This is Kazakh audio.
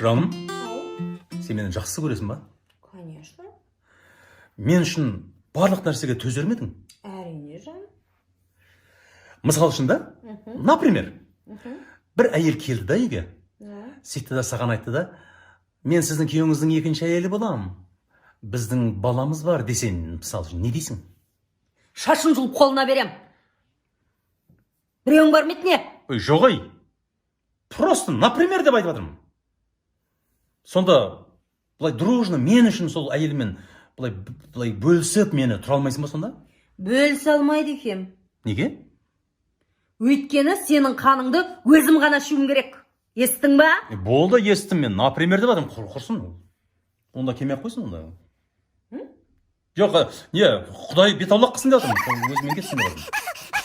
Жаным, сен мені жақсы көресің ба? Конечно. Мен үшін барлық нәрсеге төзер ме едің? Әрине, жан. Мысал үшін да, например, бір әйел келді да үйге, сөйтті да, саған айтты да: «Мен сіздің күйеуіңіздің екінші әйелі боламын, біздің баламыз бар», – десең, мысалы үшін, не дейсің? Шашын жұлып қолына берем. Біреуің бар ма еді, не? Ой, жоқ ей, просто например деп айтып жатырмын. Сонда былай дружно мен үшін сол әйелмен былай бөлісіп, мені тұра алмайсың ба сонда? Бөлісе алмайды екем. Неге? Өйткені сенің қаныңды өзім ғана ішуім керек, естің ба? Е, болды, естім. Мен например деп жатырмын. Құрсын, онда келмей ақ қойсын онда. Жоқ, не, құдай бет аулақ қылсын деп жатырмын, сол өзімен кетсін деп жатырмын.